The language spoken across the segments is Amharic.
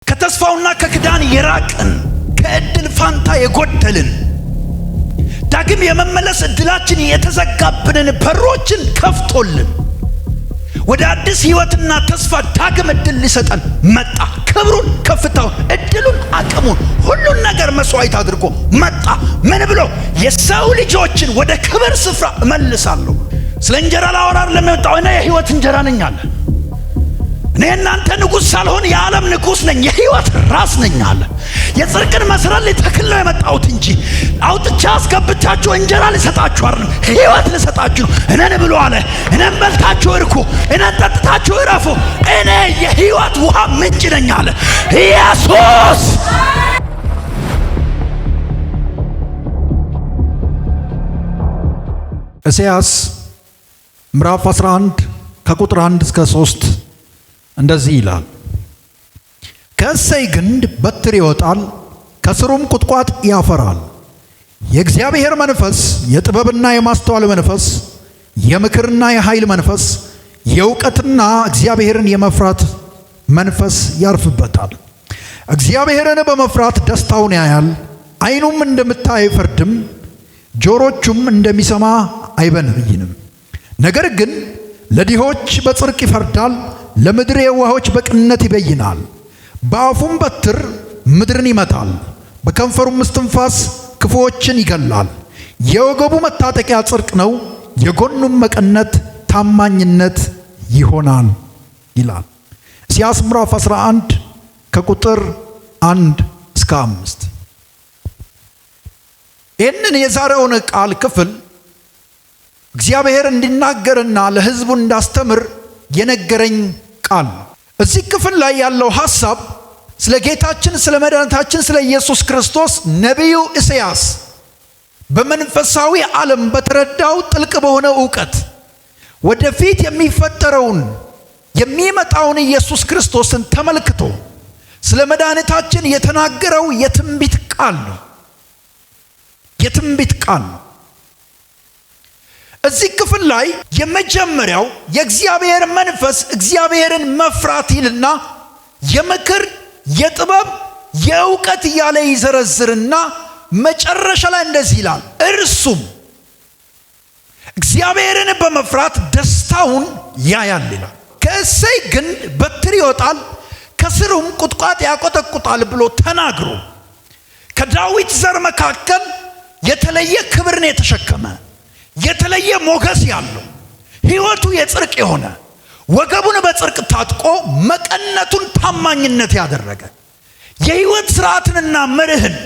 ከተስፋውና ከክዳን የራቅን፣ ከእድል ፋንታ የጎደልን፣ ዳግም የመመለስ እድላችን የተዘጋብንን በሮችን ከፍቶልን ወደ አዲስ ሕይወትና ተስፋ ዳግም እድል ሊሰጠን መጣ። ክብሩን፣ ከፍታውን፣ እድሉን፣ አቅሙን፣ ሁሉን ነገር መስዋዕት አድርጎ መጣ። ምን ብሎ? የሰው ልጆችን ወደ ክብር ስፍራ እመልሳለሁ። ስለ እንጀራ ላወራ አይደለም የመጣው፣ እኔ የሕይወት እንጀራ ነኝ አለ። እኔ እናንተ ንጉሥ ሳልሆን የዓለም ንጉሥ ነኝ፣ የሕይወት ራስ ነኝ አለ። የጽድቅን መሠረት ሊተክል ነው የመጣሁት እንጂ አውጥቼ አስገብቻችሁ እንጀራ ልሰጣችሁ አይደለም፣ ሕይወት ልሰጣችሁ ነው። እኔን ብሎ አለ። እኔን በልታችሁ እርኩ፣ እኔን ጠጥታችሁ እረፉ። እኔ የሕይወት ውሃ ምንጭ ነኝ አለ ኢየሱስ። ኢሳይያስ ምዕራፍ 11 ከቁጥር 1 እስከ 3 እንደዚህ ይላል። ከእሴይ ግንድ በትር ይወጣል፣ ከስሩም ቁጥቋጥ ያፈራል። የእግዚአብሔር መንፈስ የጥበብና የማስተዋል መንፈስ፣ የምክርና የኃይል መንፈስ፣ የእውቀትና እግዚአብሔርን የመፍራት መንፈስ ያርፍበታል። እግዚአብሔርን በመፍራት ደስታውን ያያል። ዓይኑም እንደምታይ አይፈርድም፣ ጆሮቹም እንደሚሰማ አይበይንም። ነገር ግን ለድሆች በጽድቅ ይፈርዳል፣ ለምድር የዋሆች በቅንነት ይበይናል። በአፉም በትር ምድርን ይመታል፣ በከንፈሩም እስትንፋስ ክፉዎችን ይገላል። የወገቡ መታጠቂያ ጽድቅ ነው፣ የጎኑም መቀነት ታማኝነት ይሆናል ይላል። ኢሳይያስ ምዕራፍ 11 ከቁጥር 1 እስከ 5። ይህንን የዛሬውን ቃል ክፍል እግዚአብሔር እንዲናገርና ለሕዝቡ እንዳስተምር የነገረኝ ቃል ነው። እዚህ ክፍል ላይ ያለው ሐሳብ ስለ ጌታችን ስለ መድኃኒታችን ስለ ኢየሱስ ክርስቶስ ነቢዩ ኢሳይያስ በመንፈሳዊ ዓለም በተረዳው ጥልቅ በሆነ እውቀት ወደፊት የሚፈጠረውን የሚመጣውን ኢየሱስ ክርስቶስን ተመልክቶ ስለ መድኃኒታችን የተናገረው የትንቢት ቃል ነው። የትንቢት ቃል ነው። እዚህ ክፍል ላይ የመጀመሪያው የእግዚአብሔር መንፈስ እግዚአብሔርን መፍራት ይልና የምክር፣ የጥበብ፣ የእውቀት እያለ ይዘረዝርና መጨረሻ ላይ እንደዚህ ይላል፣ እርሱም እግዚአብሔርን በመፍራት ደስታውን ያያል ይላል። ከእሴይ ግንድ በትር ይወጣል፣ ከስሩም ቁጥቋጥ ያቆጠቁጣል ብሎ ተናግሮ ከዳዊት ዘር መካከል የተለየ ክብርን የተሸከመ፣ የተለየ ሞገስ ያለው፣ ሕይወቱ የጽድቅ የሆነ፣ ወገቡን በጽድቅ ታጥቆ መቀነቱን ታማኝነት ያደረገ፣ የሕይወት ስርዓትንና መርህን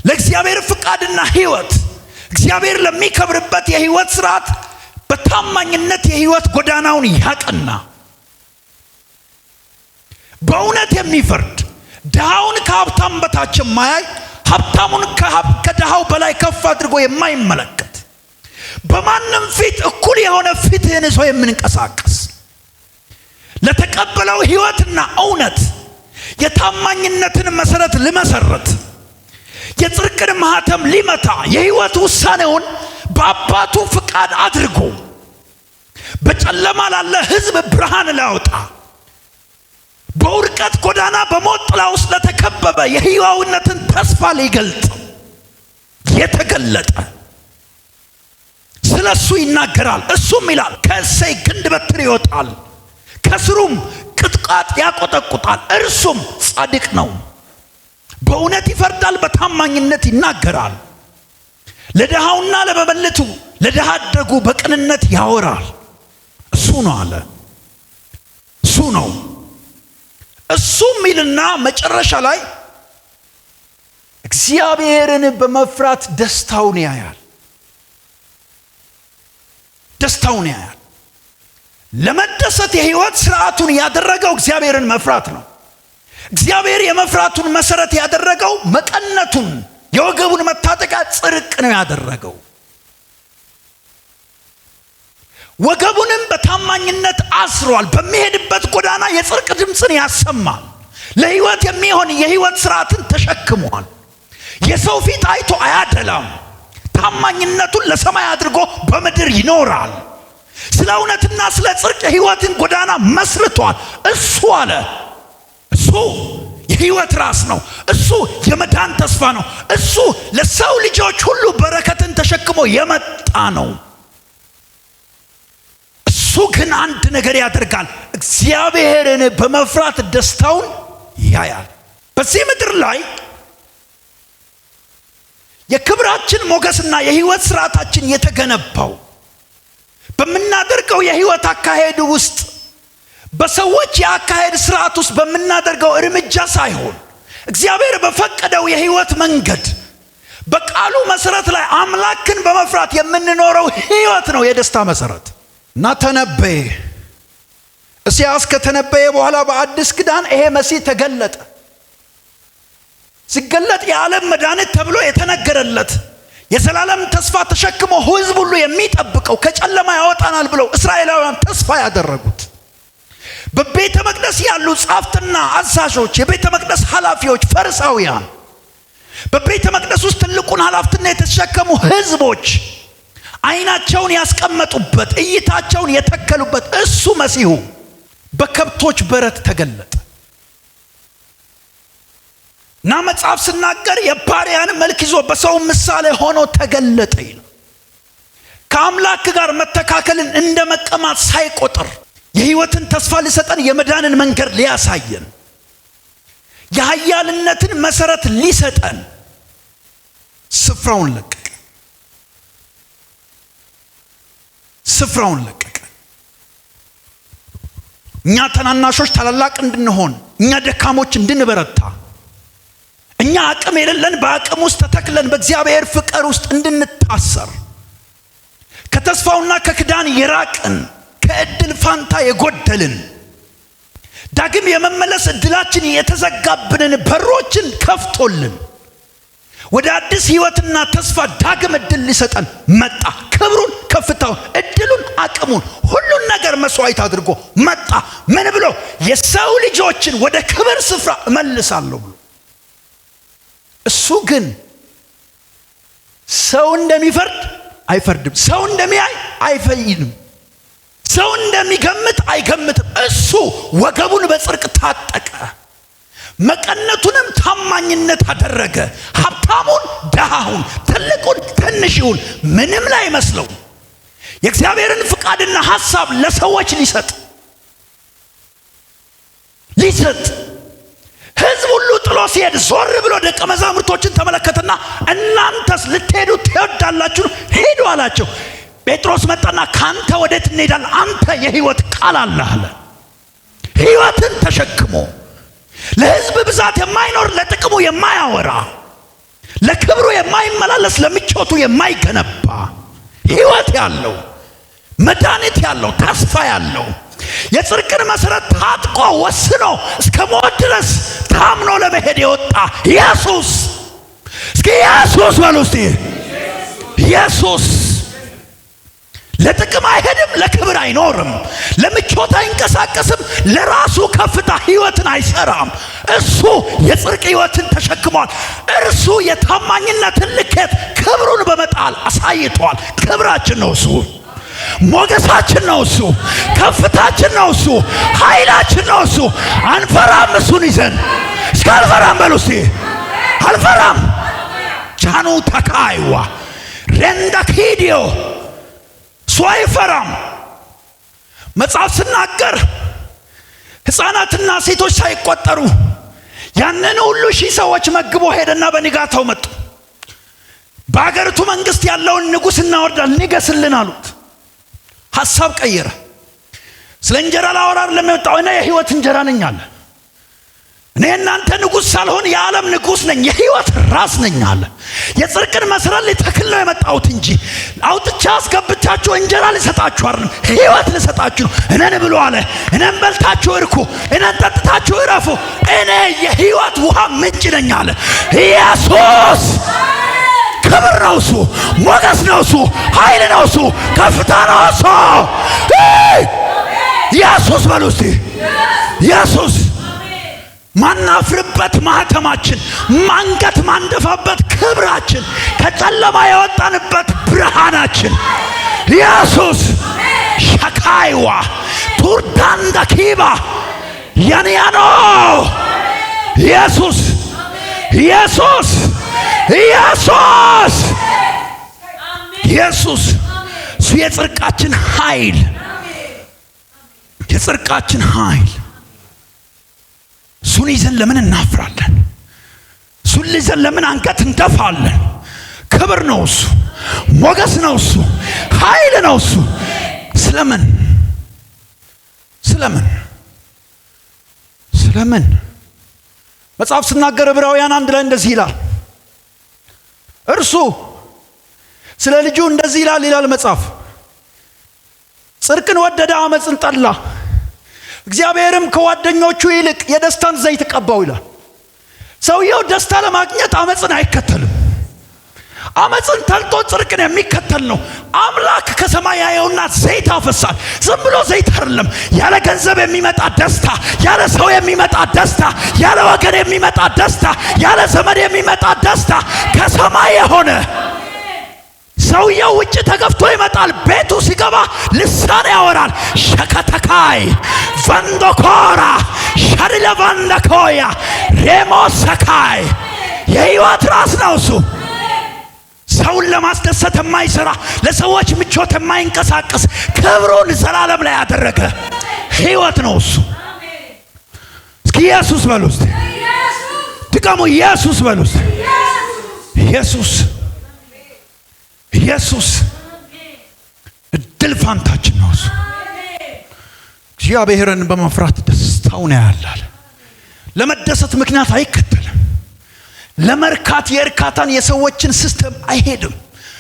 ለእግዚአብሔር ፍቃድና ሕይወት እግዚአብሔር ለሚከብርበት የሕይወት ስርዓት በታማኝነት የሕይወት ጎዳናውን ያቀና፣ በእውነት የሚፈርድ፣ ድሃውን ከሀብታም በታች የማያይ፣ ሀብታሙን ከድሃው በላይ ከፍ አድርጎ የማይመለከት፣ በማንም ፊት እኩል የሆነ ፊትህን ይዞ የምንቀሳቀስ፣ ለተቀበለው ሕይወትና እውነት የታማኝነትን መሰረት ሊመሰረት፣ የጽድቅን ማህተም ሊመታ፣ የሕይወት ውሳኔውን በአባቱ ፍቃድ አድርጎ በጨለማ ላለ ሕዝብ ብርሃን ሊያወጣ፣ በውድቀት ጎዳና በሞት ጥላ ውስጥ ለተከበበ የሕያውነትን ተስፋ ሊገልጥ የተገለጠ ስለ እሱ ይናገራል። እሱም ይላል ከእሴይ ግንድ በትር ይወጣል፣ ከስሩም ቅጥቃጥ ያቆጠቁጣል። እርሱም ጻድቅ ነው፣ በእውነት ይፈርዳል፣ በታማኝነት ይናገራል። ለድሃውና ለመበለቱ ለድሃ አደጉ በቅንነት ያወራል። እሱ ነው አለ። እሱ ነው። እሱ ሚልና መጨረሻ ላይ እግዚአብሔርን በመፍራት ደስታውን ያያል። ደስታውን ያያል። ለመደሰት የህይወት ስርዓቱን ያደረገው እግዚአብሔርን መፍራት ነው። እግዚአብሔር የመፍራቱን መሰረት ያደረገው መቀነቱን የወገቡን መታጠቂያ ጽድቅ ነው ያደረገው። ወገቡንም በታማኝነት አስሯል። በሚሄድበት ጎዳና የጽድቅ ድምፅን ያሰማል። ለህይወት የሚሆን የህይወት ስርዓትን ተሸክሟል። የሰው ፊት አይቶ አያደላም። ታማኝነቱን ለሰማይ አድርጎ በምድር ይኖራል። ስለ እውነትና ስለ ጽድቅ የህይወትን ጎዳና መስርቷል። እሱ አለ እሱ የህይወት ራስ ነው። እሱ የመዳን ተስፋ ነው። እሱ ለሰው ልጆች ሁሉ በረከትን ተሸክሞ የመጣ ነው። እሱ ግን አንድ ነገር ያደርጋል፣ እግዚአብሔርን በመፍራት ደስታውን ያያል። በዚህ ምድር ላይ የክብራችን ሞገስና የህይወት ስርዓታችን የተገነባው በምናደርገው የህይወት አካሄድ ውስጥ፣ በሰዎች የአካሄድ ስርዓት ውስጥ በምናደርገው እርምጃ ሳይሆን እግዚአብሔር በፈቀደው የህይወት መንገድ በቃሉ መሰረት ላይ አምላክን በመፍራት የምንኖረው ህይወት ነው የደስታ መሰረት። እና ተነበየ። ኢሳይያስ ከተነበየ በኋላ በአዲስ ኪዳን ይሄ መሲህ ተገለጠ። ሲገለጥ የዓለም መድኃኒት ተብሎ የተነገረለት፣ የዘላለም ተስፋ ተሸክሞ ህዝብ ሁሉ የሚጠብቀው፣ ከጨለማ ያወጣናል ብለው እስራኤላውያን ተስፋ ያደረጉት፣ በቤተ መቅደስ ያሉ ጻፍትና አዛዦች፣ የቤተ መቅደስ ኃላፊዎች፣ ፈሪሳውያን፣ በቤተ መቅደስ ውስጥ ትልቁን ኃላፊነት የተሸከሙ ህዝቦች አይናቸውን ያስቀመጡበት፣ እይታቸውን የተከሉበት እሱ መሲሁ በከብቶች በረት ተገለጠ። እና መጽሐፍ ስናገር የባሪያን መልክ ይዞ በሰው ምሳሌ ሆኖ ተገለጠ ይላል። ከአምላክ ጋር መተካከልን እንደ መቀማት ሳይቆጥር የህይወትን ተስፋ ሊሰጠን፣ የመዳንን መንገድ ሊያሳየን፣ የኃያልነትን መሰረት ሊሰጠን ስፍራውን ለቀቀ። ስፍራውን ለቀቀ። እኛ ታናናሾች ታላላቅ እንድንሆን፣ እኛ ደካሞች እንድንበረታ፣ እኛ አቅም የሌለን በአቅም ውስጥ ተተክለን በእግዚአብሔር ፍቅር ውስጥ እንድንታሰር፣ ከተስፋውና ከክዳን የራቅን፣ ከእድል ፋንታ የጎደልን፣ ዳግም የመመለስ እድላችን የተዘጋብንን በሮችን ከፍቶልን ወደ አዲስ ህይወትና ተስፋ ዳግም እድል ሊሰጠን መጣ። ክብሩን፣ ከፍታውን፣ እድሉን፣ አቅሙን፣ ሁሉን ነገር መስዋዕት አድርጎ መጣ። ምን ብሎ? የሰው ልጆችን ወደ ክብር ስፍራ እመልሳለሁ ብሎ። እሱ ግን ሰው እንደሚፈርድ አይፈርድም። ሰው እንደሚያይ አይፈይንም። ሰው እንደሚገምት አይገምትም። እሱ ወገቡን በጽድቅ ታጠቀ፣ መቀነቱንም ታማኝነት አደረገ። ሀብታሙን ድሃውን፣ ትልቁን ትንሽውን ምንም ላይ መስለው የእግዚአብሔርን ፍቃድና ሐሳብ ለሰዎች ሊሰጥ ህዝብ ሁሉ ጥሎ ሲሄድ ዞር ብሎ ደቀ መዛሙርቶችን ተመለከተና እናንተስ ልትሄዱ ትወዳላችሁ? ሂዱ አላቸው። ጴጥሮስ መጣና ካንተ ወዴት እንሄዳለን? አንተ የህይወት ቃል አለህ አለ። ህይወትን ተሸክሞ ለህዝብ ብዛት የማይኖር፣ ለጥቅሙ የማያወራ፣ ለክብሩ የማይመላለስ፣ ለምቾቱ የማይገነባ፣ ህይወት ያለው፣ መድኃኒት ያለው፣ ተስፋ ያለው፣ የጽድቅን መሰረት ታጥቆ ወስኖ እስከ ሞት ድረስ ታምኖ ለመሄድ የወጣ ኢየሱስ። እስኪ ኢየሱስ በሉ እስቲ። ኢየሱስ ለጥቅም አይሄድም፣ ለክብር አይኖርም፣ ለምቾት አይንቀሳቀስም፣ ለራሱ ከፍታ ህይወትን አይሰራም። እሱ የጽድቅ ህይወትን ተሸክሟል። እርሱ የታማኝነትን ልኬት ክብሩን በመጣል አሳይቷል። ክብራችን ነው እሱ፣ ሞገሳችን ነው እሱ፣ ከፍታችን ነው እሱ፣ ኃይላችን ነው እሱ። አንፈራም እሱን ይዘን። እስከ አልፈራም በሉ እስቲ፣ አልፈራም። ቻኑ ተካይዋ ሬንዳኪዲዮ። እሱ አይፈራም። መጽሐፍ ስናገር ሕፃናትና ሴቶች ሳይቆጠሩ ያንን ሁሉ ሺህ ሰዎች መግቦ ሄደና በንጋታው መጡ። በአገሪቱ መንግስት ያለውን ንጉሥ እናወርዳል፣ ንገስልን አሉት። ሐሳብ ቀየረ። ስለ እንጀራ ላወራ አይደለም የመጣው፣ እኔ የህይወት እንጀራ ነኝ አለ። እኔ እናንተ ንጉሥ ሳልሆን የዓለም ንጉሥ ነኝ፣ የህይወት ራስ ነኝ አለ። የጽድቅን መሰረት ሊተክል ነው የመጣሁት እንጂ አውጥቻ አስገብቻችሁ እንጀራ ልሰጣችሁ አይደለም፣ ህይወት ልሰጣችሁ ነው። እኔን ብሎ አለ። እኔን በልታችሁ እርኩ፣ እኔን ጠጥታችሁ እረፉ። እኔ የህይወት ውሃ ምንጭ ነኝ አለ። ኢየሱስ ክብር ነው እሱ፣ ሞገስ ነው እሱ፣ ኃይል ነው እሱ፣ ከፍታ ነው እሱ። ኢየሱስ በሉ እስቲ፣ ኢየሱስ። ማናፍርበት ማህተማችን፣ ማንገት ማንደፋበት ክብራችን፣ ከጨለማ የወጣንበት ብርሃናችን ኢየሱስ። ሸካይዋ ቱርዳንዳ ኪባ ያንያኖ። ኢየሱስ ኢየሱስ ኢየሱስ ኢየሱስ እሱ የጽድቃችን ኃይል፣ የጽድቃችን ኃይል። እሱን ይዘን ለምን እናፍራለን? እሱን ይዘን ለምን አንገት እንደፋለን? ክብር ነው እሱ፣ ሞገስ ነው እሱ፣ ኃይል ነው እሱ። ስለምን ስለምን ስለምን መጽሐፍ ስናገር ዕብራውያን 1 ላይ እንደዚህ ይላል። እርሱ ስለ ልጁ እንደዚህ ይላል ይላል መጽሐፍ፣ ጽድቅን ወደደ አመፅን ጠላ፣ እግዚአብሔርም ከጓደኞቹ ይልቅ የደስታን ዘይት ቀባው ይላል። ሰውየው ደስታ ለማግኘት አመፅን አይከተልም። አመፅን ተልጦ ጽድቅን የሚከተል ነው። አምላክ ከሰማይ ያየውና ዘይት አፈሳል። ዝም ብሎ ዘይት አይደለም። ያለ ገንዘብ የሚመጣ ደስታ፣ ያለ ሰው የሚመጣ ደስታ፣ ያለ ወገን የሚመጣ ደስታ፣ ያለ ዘመድ የሚመጣ ደስታ ከሰማይ የሆነ። ሰውየው ውጭ ተገፍቶ ይመጣል። ቤቱ ሲገባ ልሳን ያወራል። ሸከተካይ ቫንዶኮራ ሸሪለቫንደኮያ ሬሞሰካይ የህይወት ራስ ነው እሱ። ሰውን ለማስደሰት የማይሰራ፣ ለሰዎች ምቾት የማይንቀሳቀስ፣ ክብሩን ዘላለም ላይ ያደረገ ህይወት ነው እሱ። እስኪ ኢየሱስ በሉ እስቲ፣ ድገሙ። ኢየሱስ በሉ እስቲ። ኢየሱስ ኢየሱስ እድል ፋንታችን ነው እሱ። እግዚአብሔርን በመፍራት ደስታውን ያያል። ለመደሰት ምክንያት አይከተልም። ለመርካት የእርካታን የሰዎችን system አይሄድም።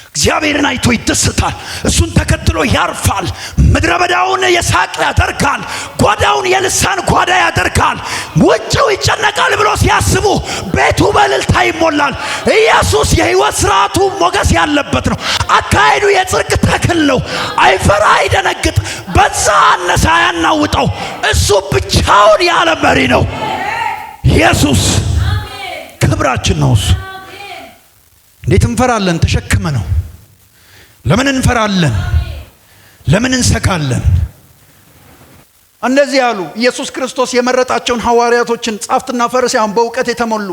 እግዚአብሔርን አይቶ ይደሰታል። እሱን ተከትሎ ያርፋል። ምድረ በዳውን የሳቅ ያደርጋል። ጓዳውን የልሳን ጓዳ ያደርጋል። ውጭው ይጨነቃል ብሎ ሲያስቡ ቤቱ በእልልታ ይሞላል። ኢየሱስ የህይወት ስርዓቱ ሞገስ ያለበት ነው። አካሄዱ የጽድቅ ተክል ነው። አይፈራ፣ አይደነግጥ። በዛ አነሳ አያናውጠው። እሱ ብቻውን የዓለም መሪ ነው። ኢየሱስ ክብራችን ነው እሱ። እንዴት እንፈራለን? ተሸክመ ነው። ለምን እንፈራለን? ለምን እንሰጋለን? እንደዚህ ያሉ ኢየሱስ ክርስቶስ የመረጣቸውን ሐዋርያቶችን ጻፍትና ፈሪሳውያን በእውቀት የተሞሉ፣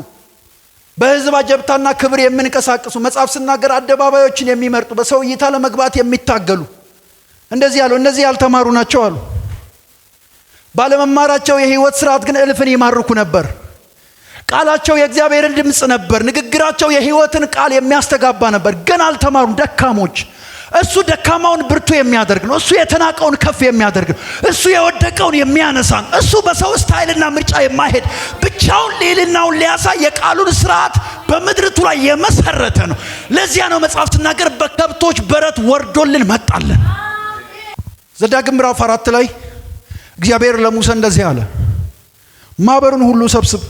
በሕዝብ አጀብታና ክብር የሚንቀሳቀሱ፣ መጽሐፍ ሲናገር አደባባዮችን የሚመርጡ፣ በሰው እይታ ለመግባት የሚታገሉ እንደዚህ ያሉ፣ እነዚህ ያልተማሩ ናቸው አሉ። ባለመማራቸው የህይወት ስርዓት ግን እልፍን ይማርኩ ነበር። ቃላቸው የእግዚአብሔርን ድምጽ ነበር። ንግግራቸው የህይወትን ቃል የሚያስተጋባ ነበር። ግን አልተማሩም፣ ደካሞች። እሱ ደካማውን ብርቱ የሚያደርግ ነው። እሱ የተናቀውን ከፍ የሚያደርግ ነው። እሱ የወደቀውን የሚያነሳ ነው። እሱ በሰው style ና ምርጫ የማይሄድ፣ ብቻውን ልዕልናውን ሊያሳይ የቃሉን ስርዓት በምድርቱ ላይ የመሰረተ ነው። ለዚያ ነው መጽሐፍ ሲናገር በከብቶች በረት ወርዶልን መጣልን። ዘዳግም ምዕራፍ 4 ላይ እግዚአብሔር ለሙሴ እንደዚህ አለ፣ ማህበሩን ሁሉ ሰብስብ፣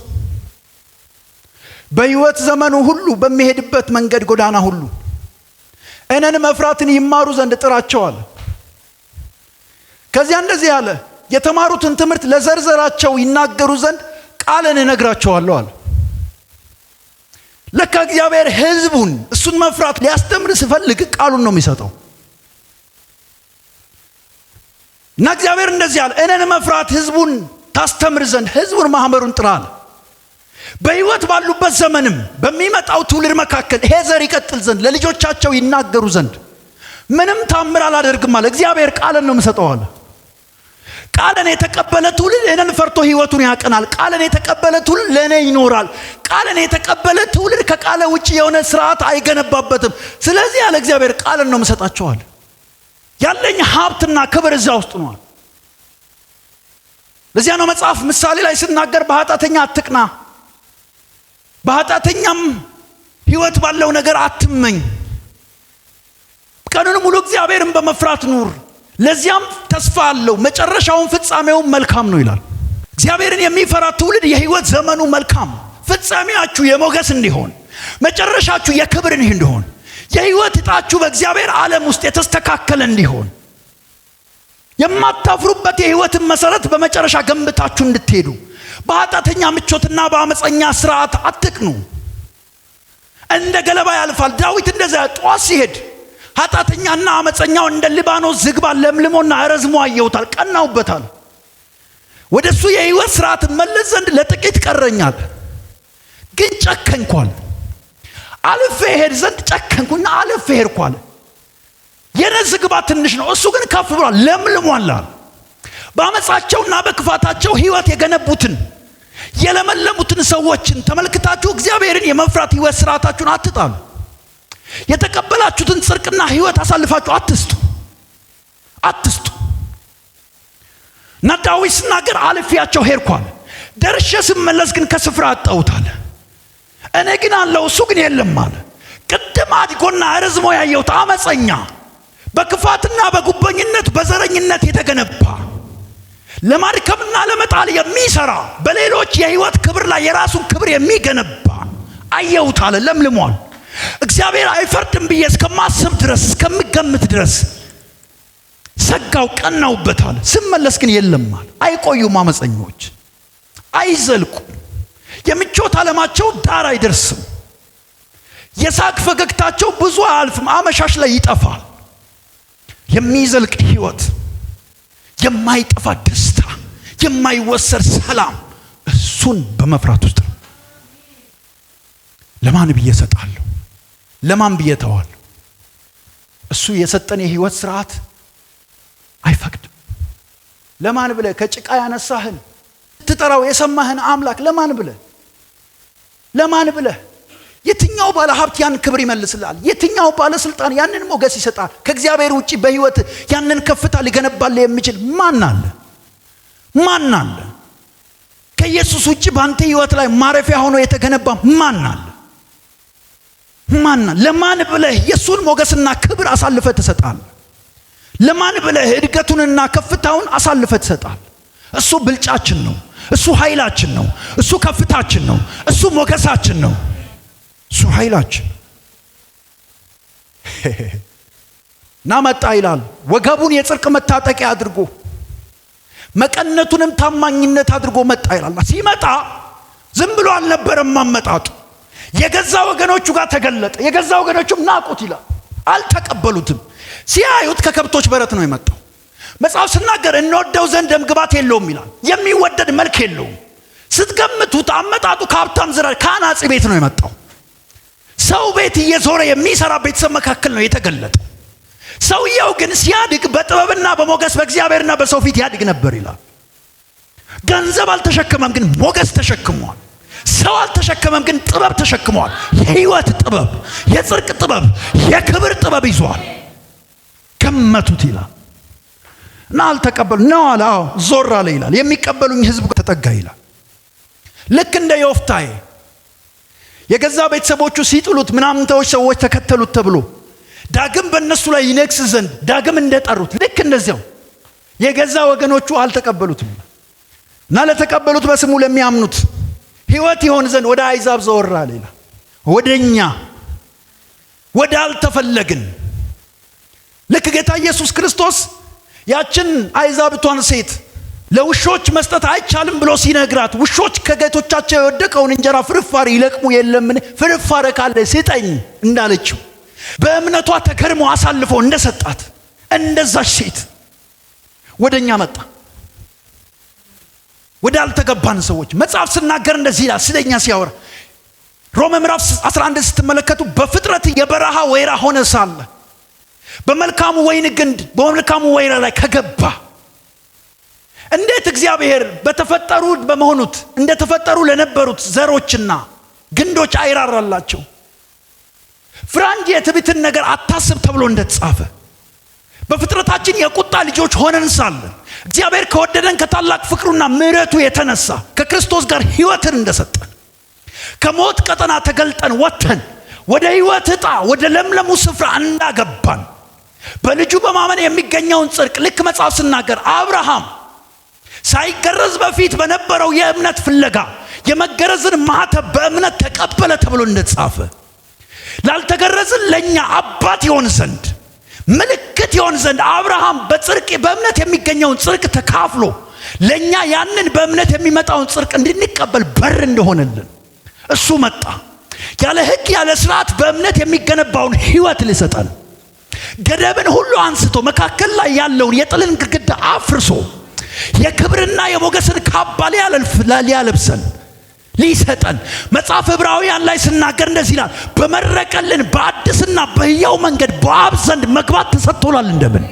በህይወት ዘመኑ ሁሉ በሚሄድበት መንገድ ጎዳና ሁሉ እኔን መፍራትን ይማሩ ዘንድ ጥራቸው አለ። ከዚያ እንደዚህ አለ፣ የተማሩትን ትምህርት ለዘርዘራቸው ይናገሩ ዘንድ ቃልን እነግራቸዋለሁ አለ። ለካ እግዚአብሔር ህዝቡን እሱን መፍራት ሊያስተምር ሲፈልግ ቃሉን ነው የሚሰጠው። እና እግዚአብሔር እንደዚህ አለ፣ እኔን መፍራት ህዝቡን ታስተምር ዘንድ ህዝቡን ማህበሩን ጥራ አለ። በህይወት ባሉበት ዘመንም በሚመጣው ትውልድ መካከል ይሄ ዘር ይቀጥል ዘንድ ለልጆቻቸው ይናገሩ ዘንድ ምንም ታምር አላደርግም አለ። እግዚአብሔር ቃልን ነው የምሰጠው አለ። ቃልን የተቀበለ ትውልድ እኔን ፈርቶ ህይወቱን ያቀናል። ቃልን የተቀበለ ትውልድ ለእኔ ይኖራል። ቃልን የተቀበለ ትውልድ ከቃለ ውጭ የሆነ ስርዓት አይገነባበትም። ስለዚህ አለ እግዚአብሔር ቃልን ነው የምሰጣቸው አለ። ያለኝ ሀብትና ክብር እዛ ውስጥ ነው አለ። ለዚያ ነው መጽሐፍ ምሳሌ ላይ ሲናገር በኃጢአተኛ አትቅና፣ በኃጢአተኛም ህይወት ባለው ነገር አትመኝ፣ ቀኑን ሙሉ እግዚአብሔርን በመፍራት ኑር፣ ለዚያም ተስፋ አለው፣ መጨረሻውን ፍጻሜውን መልካም ነው ይላል። እግዚአብሔርን የሚፈራ ትውልድ የህይወት ዘመኑ መልካም፣ ፍጻሜያችሁ የሞገስ እንዲሆን፣ መጨረሻችሁ የክብር እንዲሆን፣ የህይወት እጣችሁ በእግዚአብሔር ዓለም ውስጥ የተስተካከለ እንዲሆን፣ የማታፍሩበት የህይወትን መሰረት በመጨረሻ ገንብታችሁ እንድትሄዱ በኃጢአተኛ ምቾትና በአመፀኛ ስርዓት አትቅኑ። እንደ ገለባ ያልፋል። ዳዊት እንደዚያ ጧት ሲሄድ ኃጢአተኛና አመፀኛው እንደ ሊባኖስ ዝግባ ለምልሞና ረዝሞ አየሁታል፣ ቀናውበታል። ወደሱ የህይወት ስርዓት መለስ ዘንድ ለጥቂት ቀረኛል። ጨከንኩ አለ። አልፌ ሄድ ዘንድ ጨከንኩና አልፌ ሄድኩ አለ። የኔ ዝግባ ትንሽ ነው፣ እሱ ግን ከፍ ብሏል፣ ለምልሟል አለ። በአመፃቸውና በክፋታቸው ህይወት የገነቡትን የለመለሙትን ሰዎችን ተመልክታችሁ እግዚአብሔርን የመፍራት ህይወት ስርዓታችሁን አትጣሉ። የተቀበላችሁትን ጽድቅና ህይወት አሳልፋችሁ አትስጡ አትስጡ። እና ዳዊት ሲናገር አልፌያቸው ሄድኩ አለ። ደርሼ ስመለስ ግን ከስፍራ አጣሁት አለ። እኔ ግን አለው እሱ ግን የለም አለ። ቅድም አድጎና ረዝሞ ያየሁት አመፀኛ፣ በክፋትና በጉበኝነት በዘረኝነት የተገነባ፣ ለማድከምና ለመጣል የሚሰራ፣ በሌሎች የህይወት ክብር ላይ የራሱን ክብር የሚገነባ አየሁት አለ። ለምልሟል። እግዚአብሔር አይፈርድም ብዬ እስከማስብ ድረስ፣ እስከምገምት ድረስ ሰጋው፣ ቀናውበት አለ። ስመለስ ግን የለም አለ። አይቆዩም አመፀኞች፣ አይዘልቁም። የምቾት ዓለማቸው ዳር አይደርስም። የሳቅ ፈገግታቸው ብዙ አያልፍም፣ አመሻሽ ላይ ይጠፋል። የሚዘልቅ ህይወት፣ የማይጠፋ ደስታ፣ የማይወሰድ ሰላም እሱን በመፍራት ውስጥ ነው። ለማን ብዬ እሰጣለሁ? ለማን ብዬ እተዋለሁ? እሱ የሰጠን የህይወት ስርዓት አይፈቅድም። ለማን ብለህ ከጭቃ ያነሳህን፣ ትጠራው የሰማህን አምላክ ለማን ብለህ፣ ለማን ብለህ? የትኛው ባለ ሀብት ያን ክብር ይመልስልሃል? የትኛው ባለስልጣን ያንን ሞገስ ይሰጣል? ከእግዚአብሔር ውጪ በህይወት ያንን ከፍታ ሊገነባልህ የሚችል ማን አለ? ማን አለ? ከኢየሱስ ውጪ በአንተ ህይወት ላይ ማረፊያ ሆኖ የተገነባ ማን አለ? ማን አለ? ለማን ብለህ የእሱን ሞገስና ክብር አሳልፈህ ትሰጣለህ? ለማን ብለህ እድገቱንና ከፍታውን አሳልፈህ ትሰጣለህ? እሱ ብልጫችን ነው። እሱ ኃይላችን ነው። እሱ ከፍታችን ነው። እሱ ሞገሳችን ነው። እሱ ኃይላችን እና መጣ ይላል። ወገቡን የጽድቅ መታጠቂያ አድርጎ መቀነቱንም ታማኝነት አድርጎ መጣ ይላል። ሲመጣ ዝም ብሎ አልነበረም አመጣጡ። የገዛ ወገኖቹ ጋር ተገለጠ። የገዛ ወገኖቹም ናቁት ይላል፣ አልተቀበሉትም። ሲያዩት ከከብቶች በረት ነው የመጣው። መጽሐፍ ሲናገር እንወደው ዘንድ ደምግባት የለውም ይላል። የሚወደድ መልክ የለውም። ስትገምቱት አመጣጡ ከሀብታም ዘር፣ ከአናጺ ቤት ነው የመጣው። ሰው ቤት እየዞረ የሚሰራ ቤተሰብ መካከል ነው የተገለጠው። ሰውየው ግን ሲያድግ በጥበብና በሞገስ በእግዚአብሔርና በሰው ፊት ያድግ ነበር ይላል። ገንዘብ አልተሸከመም፣ ግን ሞገስ ተሸክሟል። ሰው አልተሸከመም፣ ግን ጥበብ ተሸክሟል። የህይወት ጥበብ፣ የጽድቅ ጥበብ፣ የክብር ጥበብ ይዟል። ገመቱት ይላል እና አልተቀበሉ ነው አለ። አዎ ዞር አለ ይላል። የሚቀበሉኝ ህዝብ ተጠጋ ይላል። ልክ እንደ ዮፍታሔ የገዛ ቤተሰቦቹ ሲጥሉት ምናምንታዎች ሰዎች ተከተሉት ተብሎ ዳግም በእነሱ ላይ ይነግስ ዘንድ ዳግም እንደጠሩት ልክ እንደዚያው የገዛ ወገኖቹ አልተቀበሉትም እና ለተቀበሉት በስሙ ለሚያምኑት ህይወት ይሆን ዘንድ ወደ አሕዛብ ዘወር አለ ይላል። ወደኛ ወደ አልተፈለግን፣ ልክ ጌታ ኢየሱስ ክርስቶስ ያችን አሕዛብቷን ሴት ለውሾች መስጠት አይቻልም ብሎ ሲነግራት ውሾች ከጌቶቻቸው የወደቀውን እንጀራ ፍርፋሪ ይለቅሙ የለምን? ፍርፋሪ ካለ ስጠኝ እንዳለችው በእምነቷ ተገርሞ አሳልፎ እንደሰጣት እንደዛች ሴት ወደኛ መጣ። ወደ አልተገባን ሰዎች። መጽሐፍ ስናገር እንደዚህ ይላል ስለኛ ሲያወራ፣ ሮሜ ምዕራፍ 11 ስትመለከቱ፣ በፍጥረት የበረሃ ወይራ ሆነ ሳለ በመልካሙ ወይን ግንድ፣ በመልካሙ ወይራ ላይ ከገባ እንዴት እግዚአብሔር በተፈጠሩ በመሆኑት እንደተፈጠሩ ለነበሩት ዘሮችና ግንዶች አይራራላቸው? ፍራንጅ የትዕቢትን ነገር አታስብ ተብሎ እንደተጻፈ፣ በፍጥረታችን የቁጣ ልጆች ሆነን ሳለን እግዚአብሔር ከወደደን ከታላቅ ፍቅሩና ምሕረቱ የተነሳ ከክርስቶስ ጋር ሕይወትን እንደሰጠን፣ ከሞት ቀጠና ተገልጠን ወጥተን ወደ ሕይወት ዕጣ፣ ወደ ለምለሙ ስፍራ እንዳገባን፣ በልጁ በማመን የሚገኘውን ጽድቅ፣ ልክ መጽሐፍ ስናገር አብርሃም ሳይገረዝ በፊት በነበረው የእምነት ፍለጋ የመገረዝን ማኅተብ በእምነት ተቀበለ ተብሎ እንደተጻፈ፣ ላልተገረዝን ለእኛ አባት ይሆን ዘንድ፣ ምልክት ይሆን ዘንድ አብርሃም በጽድቅ በእምነት የሚገኘውን ጽድቅ ተካፍሎ ለእኛ ያንን በእምነት የሚመጣውን ጽድቅ እንድንቀበል በር እንደሆነልን እሱ መጣ። ያለ ሕግ ያለ ስርዓት በእምነት የሚገነባውን ሕይወት ሊሰጠን፣ ገደብን ሁሉ አንስቶ መካከል ላይ ያለውን የጥልን ግድግዳ አፍርሶ የክብርና የሞገስን ካባ ሊያለብሰን። ሊሰጠን መጽሐፍ ዕብራውያን ላይ ስናገር እንደዚህ ይላል፣ በመረቀልን በአዲስና በሕያው መንገድ በአብ ዘንድ መግባት ተሰጥቶናል። እንደምን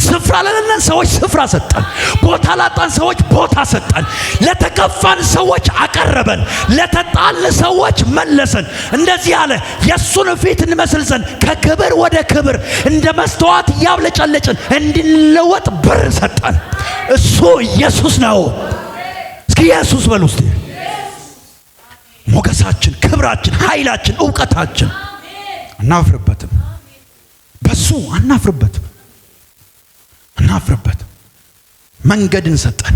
ስፍራ ለሌለን ሰዎች ስፍራ ሰጠን። ቦታ ላጣን ሰዎች ቦታ ሰጠን። ለተከፋን ሰዎች አቀረበን። ለተጣልን ሰዎች መለሰን። እንደዚህ አለ፣ የእሱን ፊት እንመስል ዘንድ ከክብር ወደ ክብር እንደ መስተዋት እያብለጨለጭን እንድንለወጥ በር ሰጠን። እሱ ኢየሱስ ነው። እስኪ ኢየሱስ በሉ እስቲ። ሞገሳችን፣ ክብራችን፣ ኃይላችን፣ እውቀታችን አናፍርበትም። በሱ አናፍርበትም አናፍርበትም። መንገድን ሰጠን።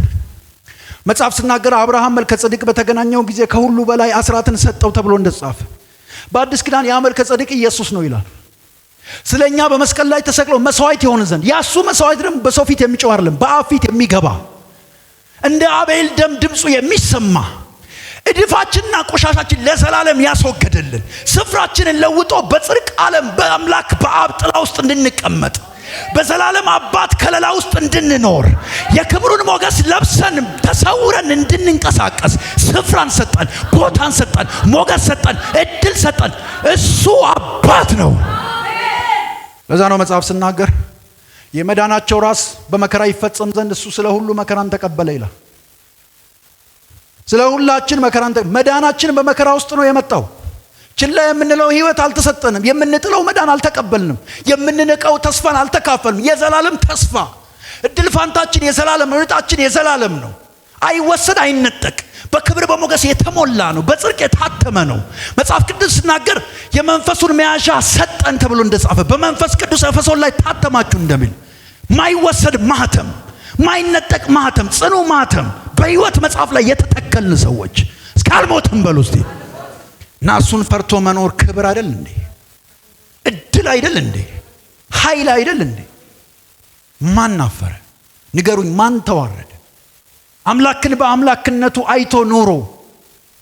መጽሐፍ ስናገር አብርሃም መልከ ጼዴቅ በተገናኘው ጊዜ ከሁሉ በላይ አስራትን ሰጠው ተብሎ እንደተጻፈ በአዲስ ኪዳን ያ መልከ ጼዴቅ ኢየሱስ ነው ይላል። ስለኛ በመስቀል ላይ ተሰቅሎ መስዋዕት የሆነ ዘንድ ያሱ መስዋዕት ደግሞ በሰው ፊት የሚጮህ አይደለም፣ በአብ ፊት የሚገባ እንደ አቤል ደም ድምፁ የሚሰማ እድፋችንና ቆሻሻችን ለዘላለም ያስወገደልን ስፍራችንን ለውጦ በጽድቅ ዓለም በአምላክ በአብ ጥላ ውስጥ እንድንቀመጥ በዘላለም አባት ከለላ ውስጥ እንድንኖር የክብሩን ሞገስ ለብሰን ተሰውረን እንድንንቀሳቀስ ስፍራን ሰጠን፣ ቦታን ሰጠን፣ ሞገስ ሰጠን፣ እድል ሰጠን። እሱ አባት ነው። ለዛ ነው መጽሐፍ ስናገር የመዳናቸው ራስ በመከራ ይፈጸም ዘንድ እሱ ስለ ሁሉ መከራን ተቀበለ ይላል። ስለ ሁላችን መከራን መዳናችን በመከራ ውስጥ ነው የመጣው። ችላ የምንለው ህይወት አልተሰጠንም። የምንጥለው መዳን አልተቀበልንም። የምንንቀው ተስፋን አልተካፈልንም። የዘላለም ተስፋ እድል ፋንታችን የዘላለም እጣችን የዘላለም ነው። አይወሰድ አይነጠቅ። በክብር በሞገስ የተሞላ ነው። በጽድቅ የታተመ ነው። መጽሐፍ ቅዱስ ሲናገር የመንፈሱን መያዣ ሰጠን ተብሎ እንደጻፈ በመንፈስ ቅዱስ ኤፌሶን ላይ ታተማችሁ እንደሚል ማይወሰድ ማህተም፣ ማይነጠቅ ማህተም፣ ጽኑ ማህተም በህይወት መጽሐፍ ላይ የተተከልን ሰዎች እስካልሞትም በሉ እስቲ። እና እሱን ፈርቶ መኖር ክብር አይደል እንዴ? እድል አይደል እንዴ? ኃይል አይደል እንዴ? ማን አፈረ? ንገሩኝ፣ ማን ተዋረደ? አምላክን በአምላክነቱ አይቶ ኖሮ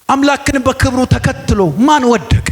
አምላክን በክብሩ ተከትሎ ማን ወደቀ?